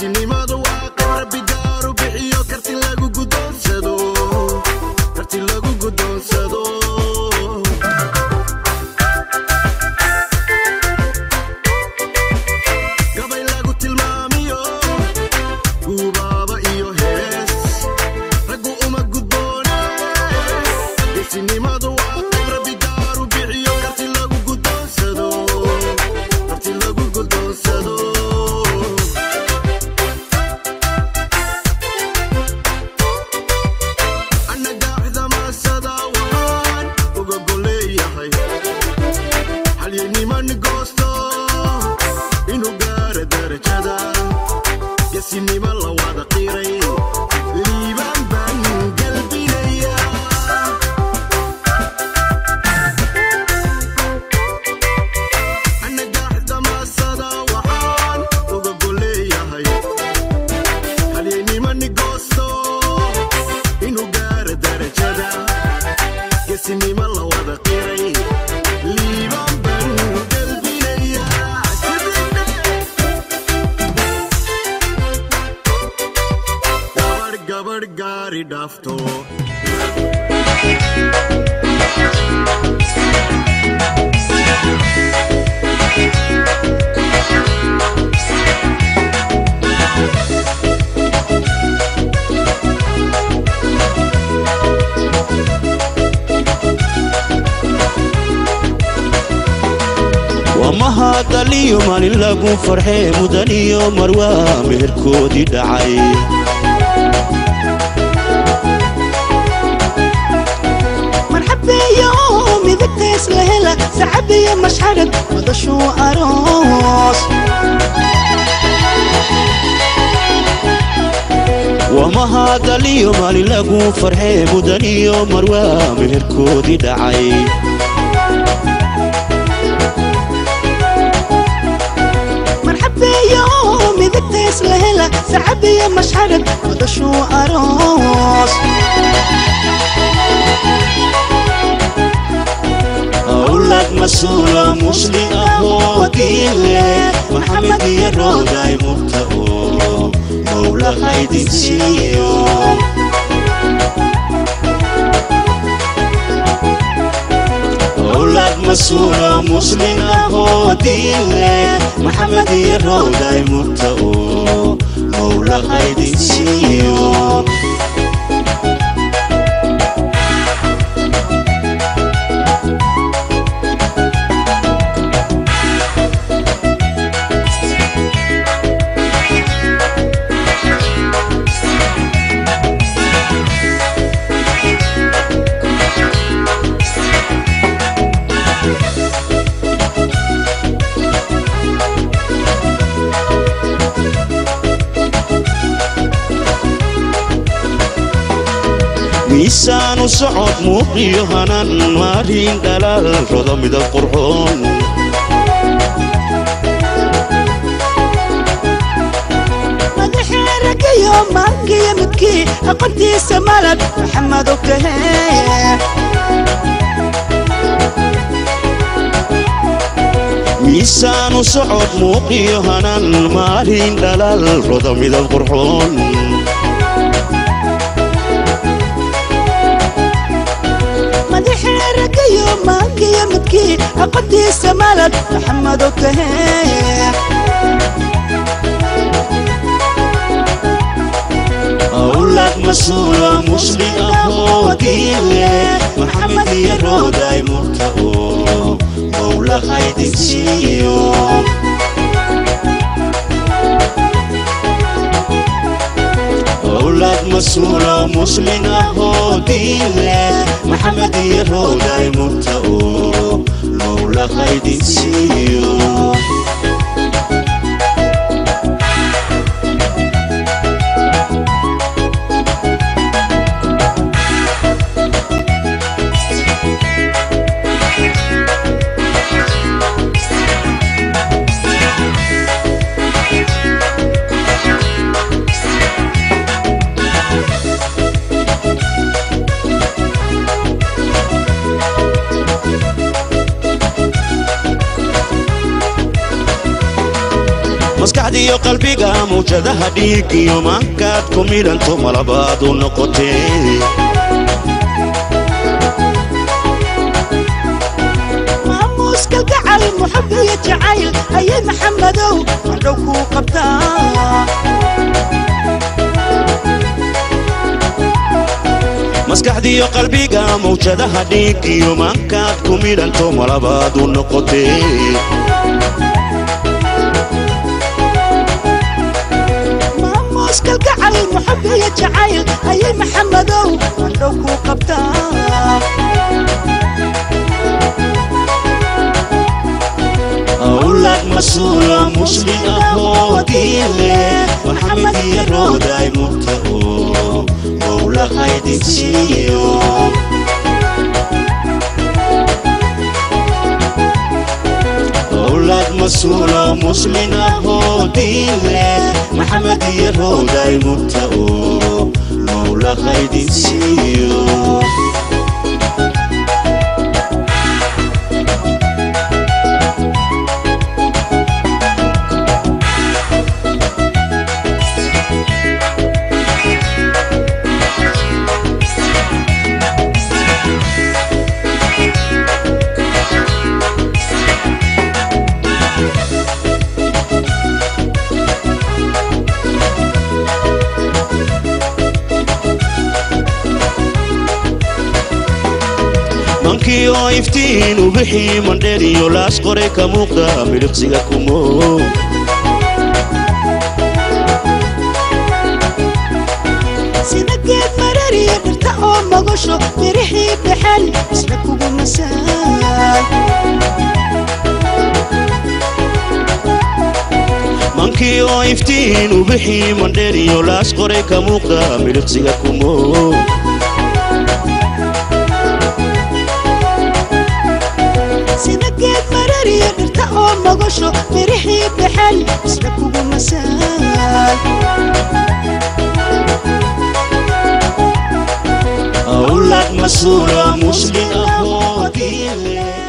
Geesinimadu waa qayb Rabbi gaaru bixiyo, karti lagu guddoonsado, karti lagu guddoonsado. Gabay lagu tilmaamiyo guubaaba iyo hees raggu uma gudboone. Geesinimadu waa qayb Rabbi gaaru bixiyo, karti lagu guddoonsado, karti lagu guddoonsado. Annaga ciidamaasada waxaan uga goleeyahay halyayniman goosto inuu gaaro darajada geesinimo la wada qiray. Liibaan baan galbinaya. Annaga ciidamaasada waxaan uga goleeyahay halyayniman goosto inuu gaaro darajada geesinimo la wada qiray. Liibaan baan galbinaya. Gabadh gabadh gaari dhaafto. Waa mahadaliyo maalin lagu farxee, mudaniyo marwaa meherkoodii dhacay. Marxabeeyo midagtays la hela, sacabiyo mashxarad madashuu aroos. Waa mahadaliyo maalin lagu farxee, mudaniyo marwaa meherkoodii dhacay. Marxabeeyo midagtays la hela, sacabiyo mashxarad madashuu aroos. Awlad mas-uulo muslim ahoo diin leh, Maxamed iyo Rooday murta oo Mowla haydin siiyo. Awlad mas-uulo muslim ahoo diin leh, Maxamed iyo Rooday murta oo Mowla haydin siiyo. Miisaanu socod muuqiyo hanan, maarin dhalaal rodo midab qurxoon. Madaxeeragayo maangiyo midkii aqoontiisa malad Maxamed ogtahe. Miisaanu socod muuqiyo hanan, maarin dhalaal rodo midab qurxoon. Madaxeeragayo maangiyo midkii aqoontiisa malad Maxamed ogtahe. Awlad mas-uulo muslim ahoo diin leh, Maxamed iyo Rooday murta oo Mowla haydin siiyo. Awlad mas-uulo muslim ahoo diin leh, Maxamed iyo Rooday murta oo Mowla haydin siiyo. Maskaxdiiyo qalbiga, mawjadaha dhiigiyo maankaad ku midhanto malabaad u noqotee. Maamuus kalgacal, muxab iyo jacayl ayay Maxamadow madhow kuu qabtaa. Maskaxdiiyo qalbiga, mawjadaha dhiigiyo maankaad ku midhanto malabaad u noqotee. Maamuus kalgacal, muxab iyo jacayl ayay Maxamadow madhow kuu qabtaa. Awlaad masuula, muslim ahoo diin leh, Maxamed iyo Rooday murta oo mowlahaydin siiyo. Awlaad masuula, muslim ahoo diin leh, Maxamed iyo Rooday murta oo mowlahaydin siiyo. Mankii oo iftiin ubixii Mandheeriyo Laas Qoray ka muuqda midhiqsiga kumo. Sida geed marariya dhirta oo mogosho mirihii baxeen isla kugu masaan. Mankii oo iftiin ubixii Mandheeriyo Laas Qoray ka muuqda midhiqsiga kumo. Sida geed marariya dhirta oo mogosho mirihii baxeen isla kugu masaan. Awlaad masuula, muslim ahoo diin leh.